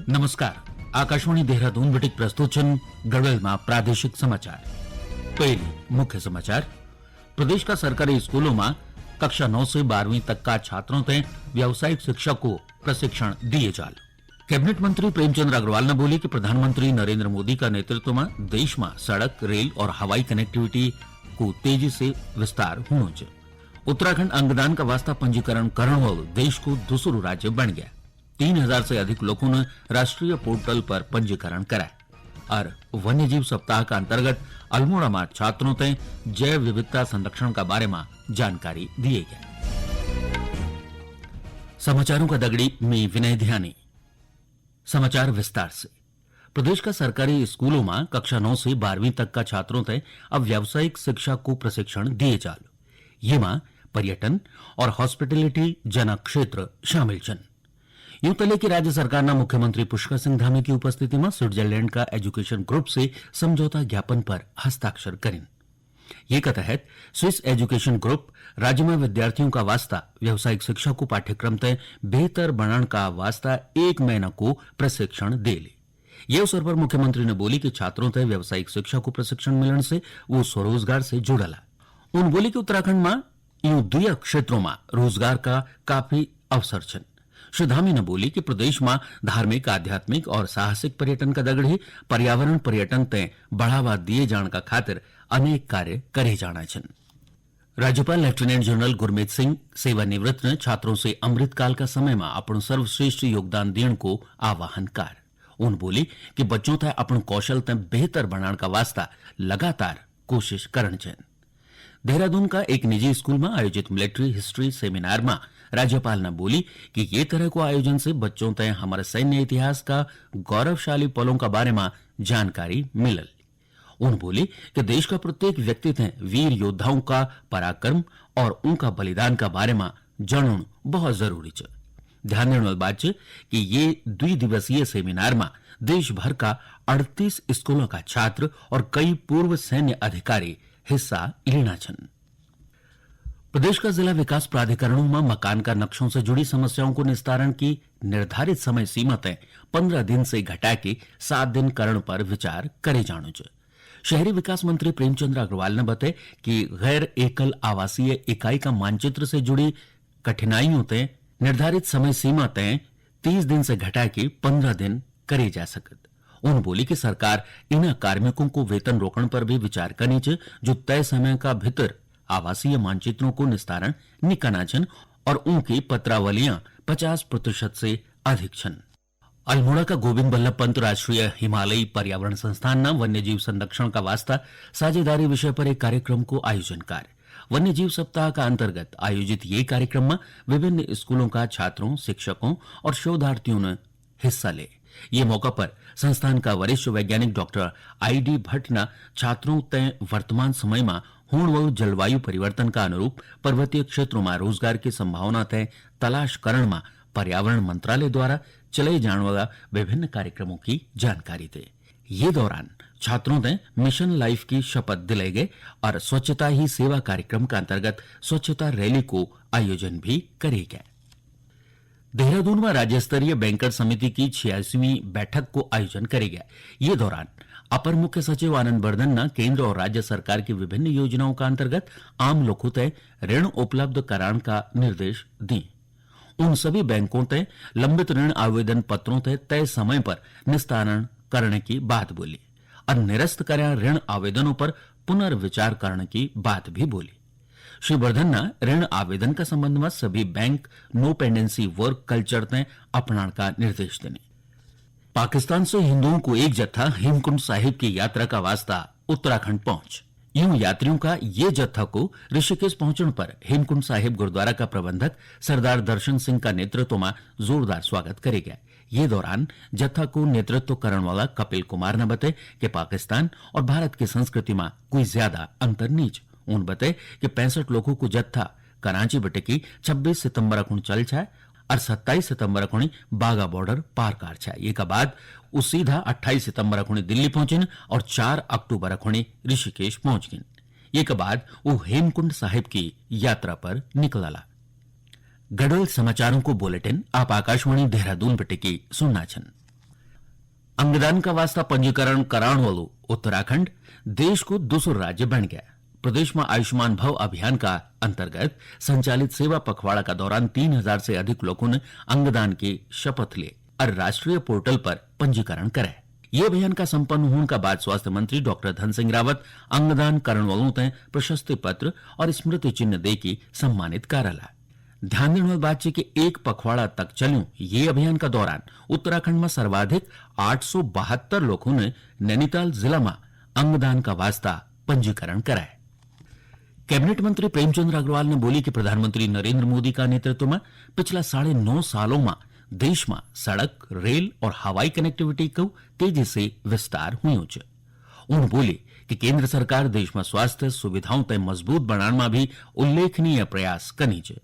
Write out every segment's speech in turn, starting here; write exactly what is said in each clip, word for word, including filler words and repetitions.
नमस्कार, आकाशवाणी देहरादून बटिक प्रस्तुत छन गढ़वाल मा प्रादेशिक समाचार। पहली मुख्य समाचार, प्रदेश का सरकारी स्कूलों मा कक्षा नौ से बारहवीं तक का छात्रों ते व्यावसायिक शिक्षा को प्रशिक्षण दिए जाल। कैबिनेट मंत्री प्रेमचंद्र अग्रवाल ने बोली कि प्रधानमंत्री नरेंद्र मोदी का नेतृत्व में देश में सड़क, रेल और हवाई कनेक्टिविटी को तेजी से विस्तार होणो च। उत्तराखंड अंगदान का वास्ता पंजीकरण करण वालू देश को दूसरो राज्य बन गया। तीन हजार से अधिक लोगों ने राष्ट्रीय पोर्टल पर पंजीकरण करा। और वन्यजीव सप्ताह का अंतर्गत अल्मोड़ा में छात्रों ते जैव विविधता संरक्षण का बारे में जानकारी दिए गया। समाचारों का दगड़ी में विनय ध्यानी। समाचार विस्तार से। प्रदेश का सरकारी स्कूलों में कक्षा नौ से बारहवीं तक का छात्रों ते अब व्यावसायिक शिक्षा को प्रशिक्षण दिए जाल। ये में पर्यटन और हॉस्पिटैलिटी जना क्षेत्र शामिल छन। यूं तले कि राज्य सरकार ना मुख्यमंत्री पुष्कर सिंह धामी की उपस्थिति में स्विट्जरलैंड का एजुकेशन ग्रुप से समझौता ज्ञापन पर हस्ताक्षर करिन। ये का तहत स्विस एजुकेशन ग्रुप राज्य में विद्यार्थियों का वास्ता व्यावसायिक शिक्षा को पाठ्यक्रम तय बेहतर बनाने का वास्ता एक महीना को प्रशिक्षण दे ले। ये अवसर पर मुख्यमंत्री ने बोली कि छात्रों तय व्यावसायिक शिक्षा को प्रशिक्षण मिलने से वो स्वरोजगार से जुड़ला। उन बोली कि उत्तराखंड में यूं दुया क्षेत्रों में रोजगार का काफी अवसर छन। श्री धामी ने बोली कि प्रदेश में धार्मिक, आध्यात्मिक और साहसिक पर्यटन का दगड़ी पर्यावरण पर्यटन ते बढ़ावा दिए जाने का खातिर अनेक कार्य करे जाना छन। राज्यपाल लेफ्टिनेंट जनरल गुरमीत सिंह सेवानिवृत्त ने छात्रों से अमृतकाल का समय में अपनो सर्वश्रेष्ठ योगदान देने को आह्वान कर। उन बोली कि बच्चों तय अपन कौशल तय बेहतर बनाने का वास्ता लगातार कोशिश करण चैन। देहरादून का एक निजी स्कूल में आयोजित मिलिट्री हिस्ट्री सेमिनार में राज्यपाल ने बोली कि ये तरह को आयोजन से बच्चों तय हमारे सैन्य इतिहास का गौरवशाली पलों का बारे में जानकारी मिलल। उन बोली कि देश का प्रत्येक व्यक्ति तय वीर योद्धाओं का पराक्रम और उनका बलिदान का बारे में जानण बहुत जरूरी च। ध्यान देने वाली बात च कि ये द्विदिवसीय सेमिनार में देश भर का अड़तीस स्कूलों का छात्र और कई पूर्व सैन्य अधिकारी हिस्सा लेना छन। प्रदेश का जिला विकास प्राधिकरणों में मकान का नक्शों से जुड़ी समस्याओं को निस्तारण की निर्धारित समय सीमा तय पन्द्रह दिन से घटा के सात दिन करण पर विचार करे जाणो च। शहरी विकास मंत्री प्रेमचंद्र अग्रवाल ने बताया कि गैर एकल आवासीय इकाई का मानचित्र से जुड़ी कठिनाइयों तय निर्धारित समय सीमा तय तीस दिन से घटा के पन्द्रह दिन करे जा सकत। उन बोली कि सरकार इन कार्मिकों को वेतन रोकण पर भी विचार करनी च, जो तय समय का भीतर आवासीय मानचित्रों को निस्तारण नी करना छन और उनकी पत्रावलियां पचास प्रतिशत से अधिक छन। अल्मोड़ा का गोविंद बल्लभ पंत राष्ट्रीय हिमालयी पर्यावरण संस्थान ना वन्यजीव संरक्षण का वास्ता साझेदारी विषय पर एक कार्यक्रम को आयोजन कर वन्यजीव सप्ताह का अंतर्गत आयोजित ये कार्यक्रम में विभिन्न स्कूलों का छात्रों, शिक्षकों और शोधार्थियों ने हिस्सा ले। ये मौका पर संस्थान का वरिष्ठ वैज्ञानिक डॉक्टर आई डी भट्ट ना छात्रों तय वर्तमान समय में होण वालू जलवायु परिवर्तन का अनुरूप पर्वतीय क्षेत्रों में रोजगार की संभावना तय तलाश करण में पर्यावरण मंत्रालय द्वारा चलाए जाने वाला विभिन्न कार्यक्रमों की जानकारी दे। ये दौरान छात्रों ने मिशन लाइफ की शपथ दिलाई गई और स्वच्छता ही सेवा कार्यक्रम के अंतर्गत स्वच्छता रैली को आयोजन भी करे गए। देहरादून में राज्य स्तरीय बैंकर समिति की छियासीवीं बैठक को आयोजन करे गया। ये दौरान अपर मुख्य सचिव आनंद वर्धन ने केंद्र और राज्य सरकार की विभिन्न योजनाओं का अंतर्गत आम लोगों तय ऋण उपलब्ध कराने का निर्देश दिए। उन सभी बैंकों तय लंबित ऋण आवेदन पत्रों तय तय समय पर निस्तारण करने की बात बोली और निरस्त कर्या ऋण आवेदनों पर पुनर्विचार करने की बात भी बोली। श्री वर्धन ने ऋण आवेदन का संबंध में सभी bank no pendency work culture तय अपनाने का निर्देश देने। पाकिस्तान से हिंदुओं को एक जत्था हेमकुंड साहिब की यात्रा का वास्ता उत्तराखंड पहुंच। यूं यात्रियों का ये जत्था को ऋषिकेश पहुंचने पर हेमकुंड साहिब गुरुद्वारा का प्रबंधक सरदार दर्शन सिंह का नेतृत्व में जोरदार स्वागत करे गए। ये दौरान जत्था को नेतृत्व करण वाला कपिल कुमार ने बताए कि पाकिस्तान और भारत की संस्कृति में कोई ज्यादा अंतर नहीं च। उन बताए कि पैंसठ लोगों को जत्था कराची बटे की छब्बीस सितंबर अखुण चल छा और सत्ताईस सितंबर अखुणी बाघा बॉर्डर पार कार छा। ये का बाद वो सीधा अट्ठाईस सितंबर अखुणी दिल्ली पहुंचन और चार अक्टूबर अखुणी ऋषिकेश पहुंच गइन। ये का बाद वो हेमकुंड साहिब की यात्रा पर निकलला। गढ़वाल समाचारों को बुलेटिन आप आकाशवाणी देहरादून बटे की सुनना छन। अंगदान का वास्ता पंजीकरण कराण वालू उत्तराखंड देश को दूसरो राज्य बन गया। प्रदेश में आयुष्मान भव अभियान का अंतर्गत संचालित सेवा पखवाड़ा का दौरान तीन हजार से अधिक लोगों ने अंगदान की शपथ ली और राष्ट्रीय पोर्टल पर पंजीकरण कराए। ये अभियान का संपन्न होने का बाद स्वास्थ्य मंत्री डॉक्टर धन सिंह रावत अंगदान करण वालों तय प्रशस्ति पत्र और स्मृति चिन्ह दे की सम्मानित करला। ध्यान देने वाली बात है कि एक पखवाड़ा तक चलूं ये अभियान का दौरान उत्तराखंड में सर्वाधिक आठ सौ बहत्तर लोगों ने नैनीताल जिला में अंगदान का वास्ता पंजीकरण कराए। कैबिनेट मंत्री प्रेमचंद्र अग्रवाल ने बोली कि प्रधानमंत्री नरेंद्र मोदी का नेतृत्व में पिछला साढ़े नौ सालों में देश में सड़क, रेल और हवाई कनेक्टिविटी को तेजी से विस्तार हुयो च। उन बोली कि केंद्र सरकार देश में स्वास्थ्य सुविधाओं तय मजबूत बनाने में भी उल्लेखनीय प्रयास कनी च।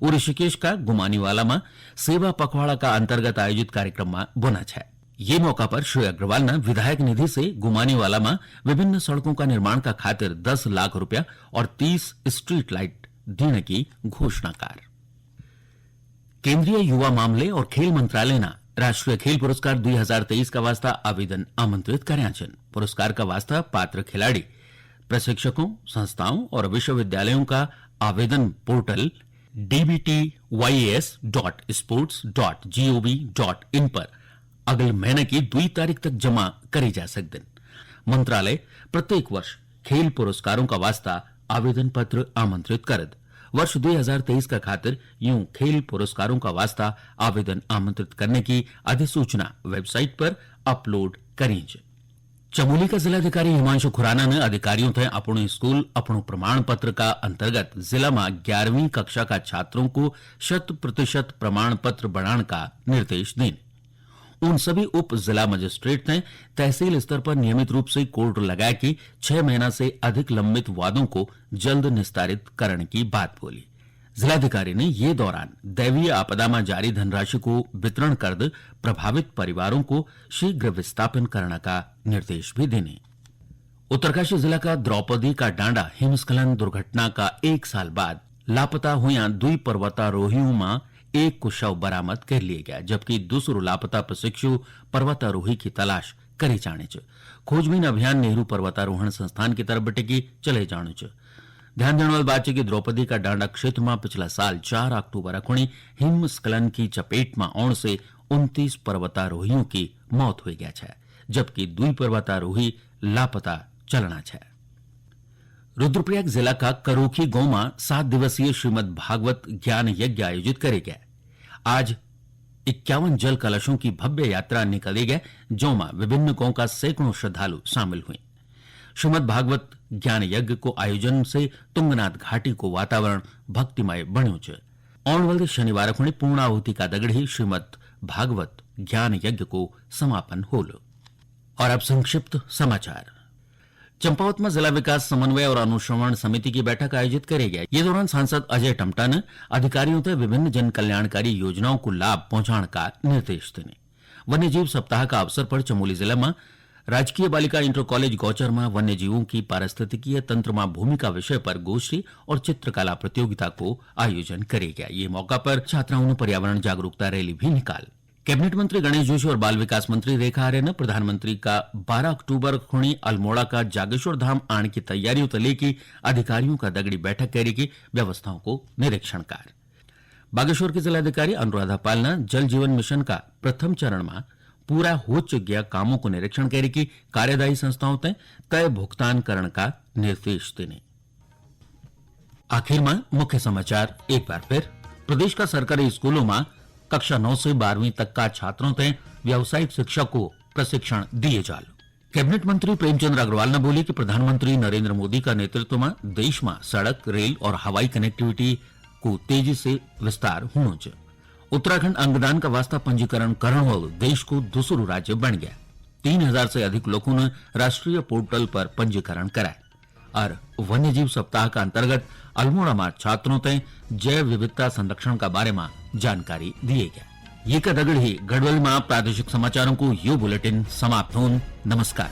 उ ऋषिकेश का गुमानीवाला में सेवा पखवाड़ा का अंतर्गत आयोजित कार्यक्रम में बोना छै। ये मौका पर श्री अग्रवाल ने विधायक निधि से गुमानीवाला में विभिन्न सड़कों का निर्माण का खातिर दस लाख रुपया और तीस स्ट्रीट लाइट देने की घोषणा कर। केंद्रीय युवा मामले और खेल मंत्रालय ने राष्ट्रीय खेल पुरस्कार दो हज़ार तेईस का वास्ता आवेदन आमंत्रित करया छन। पुरस्कार का वास्ता पात्र खिलाड़ी, प्रशिक्षकों, संस्थाओं और विश्वविद्यालयों का आवेदन portal DBTYAS dot sports dot GOV dot in पर अगले महीने की दुई तारीख तक जमा करे जा सकदन। मंत्रालय प्रत्येक वर्ष खेल पुरस्कारों का वास्ता आवेदन पत्र आमंत्रित करद। वर्ष दो हज़ार तेईस का खातिर यूं खेल पुरस्कारों का वास्ता आवेदन आमंत्रित करने की अधिसूचना वेबसाइट पर अपलोड करीं च। चमोली का जिलाधिकारी हिमांशु खुराना ने अधिकारियों तय अपणो स्कूल अपणो प्रमाण पत्र का अंतर्गत जिला में ग्यारहवीं कक्षा का छात्रों को शत प्रतिशत प्रमाण पत्र बनाने का निर्देश दीन। उन सभी उप जिला मजिस्ट्रेट ने तहसील स्तर पर नियमित रूप से कोर्ट लगा के छह महीना से अधिक लंबित वादों को जल्द निस्तारित करने की बात बोली। जिलाधिकारी ने ये दौरान दैवीय आपदा में जारी धनराशि को वितरण कर प्रभावित परिवारों को शीघ्र विस्थापन करने का निर्देश भी देने। उत्तरकाशी जिला का द्रौपदी का डांडा हिमस्खलन दुर्घटना का एक साल बाद लापता हुया दुई पर्वतारोहियों में एक को शव बरामद कर लिया गया, जबकि दूसरो लापता प्रशिक्षु पर्वतारोही की तलाश करे जाने च। खोजबीन अभियान नेहरू पर्वतारोहण संस्थान की तरफ बटे की चले जाने च। ध्यान देने वाली बात है कि द्रौपदी का डांडा क्षेत्र में पिछला साल चार अक्टूबर अखुणी हिमस्खलन की चपेट में आने से उनतीस पर्वतारोहियों की मौत हो गया है, जबकि दुई पर्वतारोही लापता चलना है। रुद्रप्रयाग जिला का करोखी गांव में सात दिवसीय श्रीमद् भागवत ज्ञान यज्ञ आयोजित करे गए। आज इक्यावन जल कलशों की भव्य यात्रा निकली गए, जो में विभिन्न गांव का सैकड़ों श्रद्धालु शामिल हुए। श्रीमद् भागवत ज्ञान यज्ञ को आयोजन से तुंगनाथ घाटी को वातावरण भक्तिमय बण्यो च। आने वाले शनिवार खुणी पूर्णाहुति का दगड़ ही श्रीमद् भागवत ज्ञान यज्ञ को समापन होलो। और अब संक्षिप्त समाचार। चंपावत में जिला विकास समन्वय और अनुश्रवण समिति की बैठक आयोजित करी गई। ये दौरान सांसद अजय टमटा ने अधिकारियों तक विभिन्न जन कल्याणकारी योजनाओं को लाभ पहुंचाने का निर्देश देने। वन्यजीव सप्ताह का अवसर पर चमोली जिला में राजकीय बालिका इंटर कॉलेज गौचर में वन्यजीवों की पारिस्थितिकीय तंत्र में भूमिका विषय पर गोष्ठी और चित्रकला प्रतियोगिता को आयोजन करे गया। ये मौका पर छात्राओं ने पर्यावरण जागरूकता रैली भी निकाल। कैबिनेट मंत्री गणेश जोशी और बाल विकास मंत्री रेखा आर्य ने प्रधानमंत्री का बारह अक्टूबर खुणी अल्मोड़ा का जागेश्वर धाम आने की तैयारियों को लेके अधिकारियों का दगड़ी बैठक करी की व्यवस्थाओं को निरीक्षण कर। बागेश्वर के जिलाधिकारी अनुराधा पाल ने जल जीवन मिशन का प्रथम चरण में पूरा हो चुकिया कामों को निरीक्षण करी की कार्यदायी संस्थाओं तय तय भुगतान करण का निर्देश देने। आखिर में मुख्य समाचार एक बार फिर। प्रदेश का सरकारी स्कूलों में कक्षा नौ से बारहवीं तक का छात्रों तय व्यावसायिक शिक्षा को प्रशिक्षण दिए जाल। कैबिनेट मंत्री प्रेमचंद्र अग्रवाल ने बोली कि प्रधानमंत्री नरेंद्र मोदी का नेतृत्व में देश में सड़क, रेल और हवाई कनेक्टिविटी को तेजी से विस्तार होणो च। उत्तराखंड अंगदान का वास्ता पंजीकरण करण वालो देश को दूसरो राज्य बन गया। तीन हजार से अधिक लोगों ने राष्ट्रीय पोर्टल पर पंजीकरण कराया। और वन्यजीव सप्ताह का अंतर्गत अल्मोड़ा में छात्रों तय जैव विविधता संरक्षण का बारे में जानकारी दिए गया। ये का दगड़ ही गढ़वाल में प्रादेशिक समाचारों को यो बुलेटिन समाप्त होन। नमस्कार।